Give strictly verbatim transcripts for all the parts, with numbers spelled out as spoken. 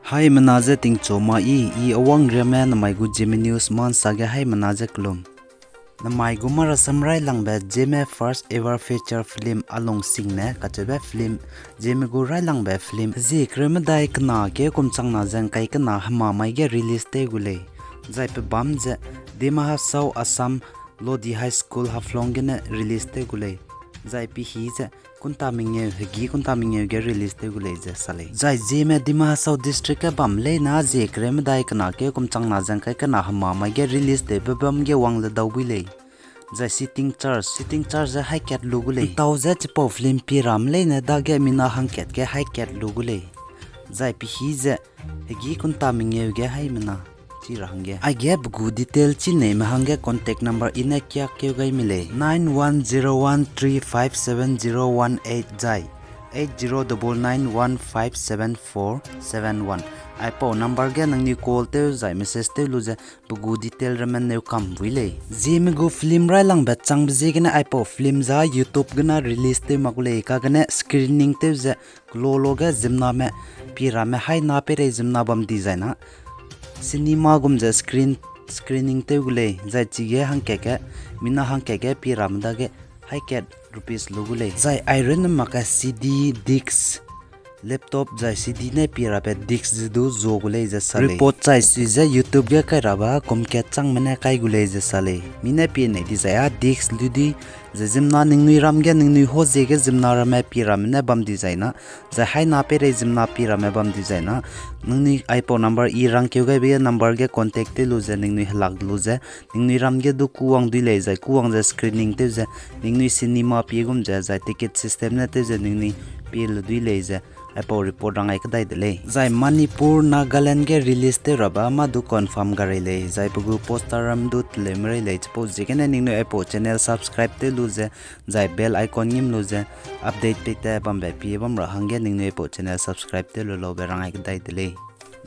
Haimena ze tingchu ma i, i Awangriame namai gu Zeme News ma nsa ge haimena ze kelum. Namai gu ma rasam railangbe Zeme first ever feature film Alung Singne kacheube film, Zeme gu railangbe film, zie kereu medai kena keu kum changna ze ngkai kena hema mai ge release tew gu lei. Zai pe bam ze Dima Hasao, Assam, Lodi High School, Haflong gene release tew gu lei. Zai pehî ze kunta mengeu, hegî kunta mengeu ge release tew gu lei ze sa lei. Zai Zeme Dima Hasao District ge bam leine zie kereu medai kena keu kum changna ze ngkai kena hema mai ge release tewbe bam ge wang le dau bui lei. Zai sitting charge, sitting charge ze hai kat lu gu lei. Ntau ze chipau film pie ramme leine dage mina hangkat ge hai kat lu gu lei. Zai pehî ze hegî kunta mengeu ge haimena chi ra hangge. Aige pe gu detail chi neime hangge contact number i ne kiak keu gai me lei, nine one zero one three five seven zero one eight zai eight zero double nine one five seven four seven one. Aipau number ge nangnui call tew zai message tew lu ze pe gu detail ramme neu kam bui lei. Zeme gu film railangbe changbe ziegene aipau film za YouTube gene release tew mak gu lei, kagene screening tew ze kelolo ge ziemmename pie ramme haina peirei ziemmena bam di zai na cinema gum ze screen, screening tew gu lei, zai chige hangkat ge, mina hangkat ge pie ramme dage hai kat rupees lu gu lei. Zai ai runne mak ge C D, disc, laptop zai C D ne pie rabe disc ze du zua gu lei ze sa lei. Report chai sui ze YouTube ge kai rabe kum kat changme ne kai gu lei ze sa lei. Mi ne pie nei di zai â disc lu di, ze ziemmena ningnui ram ge, ningnui hozie ge ziemmena ramme pie ramme ne bam di zai na, zai haina peirei ziemmena pie ramme bam di zai na, ningnui aipau number i rangkeu gaibe ge number ge contact tew lu ze ningnui helak lu ze, ningnui ram ge du kûwang dui lei zai kûwang ze screening tew ze, ningnui cinema pie gum ze, zai ticket system ne tew ze ningnui pie lu dui lei ze, aipau report rangai kedai de lei. Zai Manipur, Nagaland ge release tew rabe mâ du confirm ga rei lei, zai pe gu poster ram du teleume rei lei, chipau ziegene ningnui aipau channel subscribe tew lu ze, zai bell icon ngim lu ze, update peite bambe pie bam ra hangge ningnui aipau channel subscribe tew lu laube rangai kedai de lei.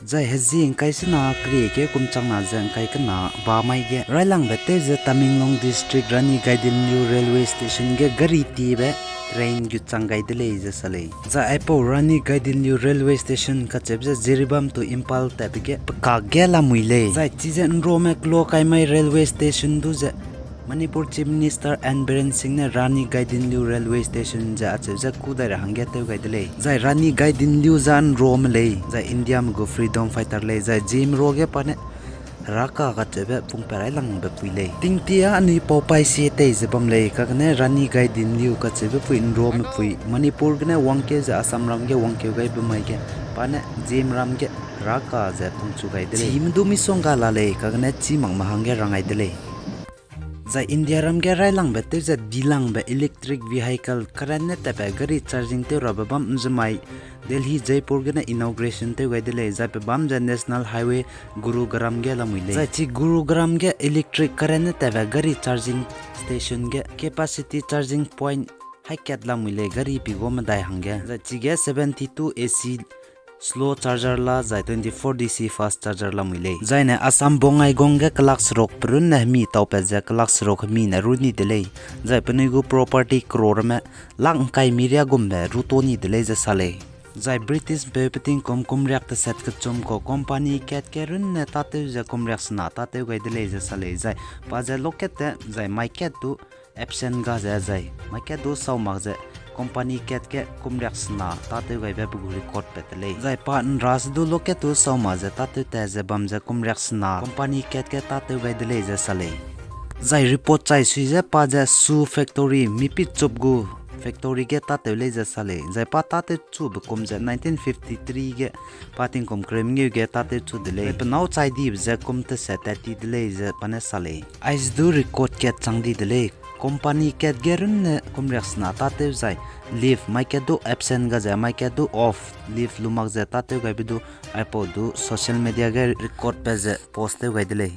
Zai hezie ngkai sena kerie keu kum changna ze ngkai kena ba mai ge railangbe tew ze Tamenglong District Rani Gaidinliu Railway Station ge gari tiebe train gu chang gai de lei ze sa lei. Zai aipau Rani Gaidinliu Railway Station kacheube ze Jiribam to Imphal tatbe ge pekak ge lamui lei. Zai chize nrome kelo kai mai railway station du ze Manipur Chief Minister N Biren Singh ne Rani Gaidinliu Railway Station ze acheu ze kû dai ra hangge tew gai de lei. Zai Rani Gaidinliu za nrome lei, zai Indiame gu freedom fighter lei, zai Zeme ruage pa ne Heraka kacheube pungpat railangbe pui lei. Tingtia anui pau paî sie tei ze bam lei, kagene Rani Gaidinliu kacheube pui nrome pui Manipur gene wangkeu ze Assam ram ge wangkeu gaibe mai ge, pa ne Zeme ram ge Heraka ze pungchu gai de lei. Chime du misongga la lei, kagene chî makme hangge rangai de lei. Zai India ram ge railangbe tew ze dilangbe electric vehicle, current ne tatbe gari charging tew rabe bam nzemai Delhi, Jaipur gene inauguration tew gai de lei, zai pe bam ze National Highway Gurugram ge lamui lei. Zai chi Gurugram ge electric current ne tatbe gari charging station ge capacity charging point hai kat lamui lei gari pi gu medai hangge. Zai chige seventy two A C slow charger la zai twenty four D C fast charger lamui lei. Zaine Assam Bongaigaon ge kelak seruk perunne hemi taupat ze kelak seruk hemi ne ru ni de lei. Zai penui gu property crore me lakh ngkai mi riak gumbe ru to ni de lei ze sa lei. Zai British ’mpeu petingkum kum riak teset kechum kau company kat ge runne tâtew ze kum riak sena tâtew gai de lei ze sa lei. Zai pa ze loket te, zai mai kat du absent ga ze zai mai kat du sau mak ze company kat ge kum riak sena tâtew gaibe pe gu record pat de lei. Zai pa ’nra se du loket du sau mak ze tâtew tat ze bam ze kum riak sena company kat ge tâtew gai de lei ze sa lei. Zai report chai sui ze pa ze shoe factory, mipit chup gu factory ge tâtew lei ze sa lei. Zai pa tâtew chube kum ze nineteen fifty three ge pa tingkum kereu mengeu ge tâtew chu de lei. Zai pe nâu chai dibe ze kum teset tat ti de lei ze pa ne sa lei. Aize du record kat chang di de lei. Company kat ge runne kum riak sena tâtew zai leave mai kat du absent ga ze mai kat du off leave lu mak ze tâtew gaibe du aipau du social media ge record pat ze post tew gai de lei.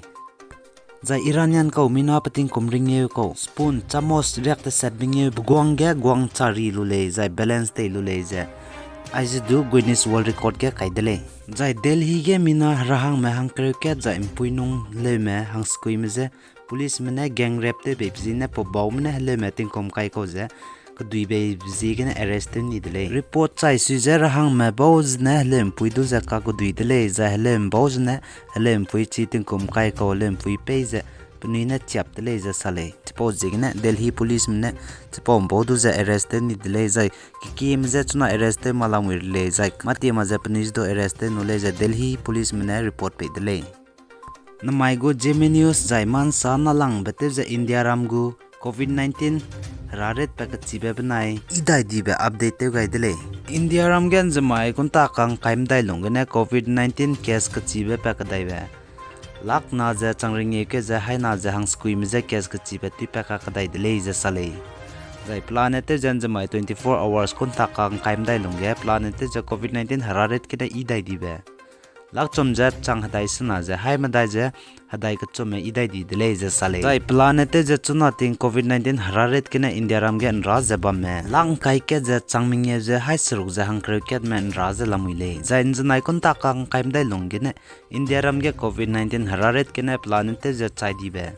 Zai Iranian kau mina petingkum ringeu kau spoon, chamos riak teset mengeu be guang ge guang chari lu lei, zai balance tei lu lei ze aize du Guinness World Record ge kai de lei. Zai Delhi ge mina herahangme hangkereu kat zai ’mpuinung heleume hangsekuime je policeme ne gang rape tewbeibe ziegene pebaume ne heleume tingkum kai kau ze kedui beibe ziegene arrest tew ni de lei. Report chai sui ze rahangme bau zene heleu'mpui du ze kakdui de lei, zai heleu'mbau zene heleu'mpui chi tingkum kai kau heleu'mpui pei ze penui ne chiap de lei ze sa lei. Chipau ziegene Delhi policeme ne chipau ’mbau du ze arrest tew ni de lei, zai kekieme je chuna arrest tew ma lamui re lei, zai mâtie ma ze penui du arrest tew nu lei ze Delhi policeme ne report pei de lei. Namai gu Zeme News zai mansa nalangbe tew ze Indiaram gu covid nineteen heraret pa kechibe benai idai dibe update tew gai de lei. Indiaram ge ’nzemai kunta kangkai medai lung gene covid nineteen case kechibe pa kedaibe lak na ze chang ringeu ke ze haina ze hangsekuime je case kechibe tui pa kakedai de lei ze sa lei. Zai pelane tew ze ’nzemai twenty-four hours kunta kangkai medai lung ge pelane tew ze covid nineteen heraret gene idai dibe lak chum ze chang hedai sena ze hai medai ze hedai kechumme idai di de lei ze sa lei. Zai pelane tew ze chuna ting covid nineteen heraret gene Indiaram ge ’nra ze bamme lak ’ngkai kat ze chang mengeu ze hai seruk ze hangkereu katme ’nra ze lamui lei. Zai ’nzenai kunta kangkai medai lung gene Indiaram ge covid nineteen heraret gene pelane tew ze chai dibe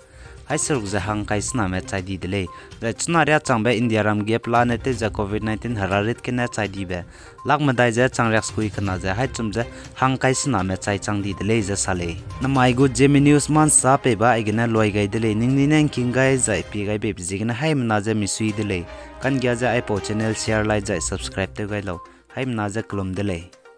hai seruk ze hangkai sename chai di de lei. Zai chuna riâ changbe Indiaram ge pelane tew ze covid nineteen heraret gene chai dibe lak medai ze chang riaksekui kena ze hai chum ze hangkai sename chai chang di de lei ze sa lei. Namai gu Zeme News mansa pei ba aigene luai gai de lei, ningnui ne ’ngking gai zai pie gai beibe ziegene haimena ze misui de lei. Kanggia ze aipau channel share, like zai subscribe tew gai lau. Haimena ze kelum de lei.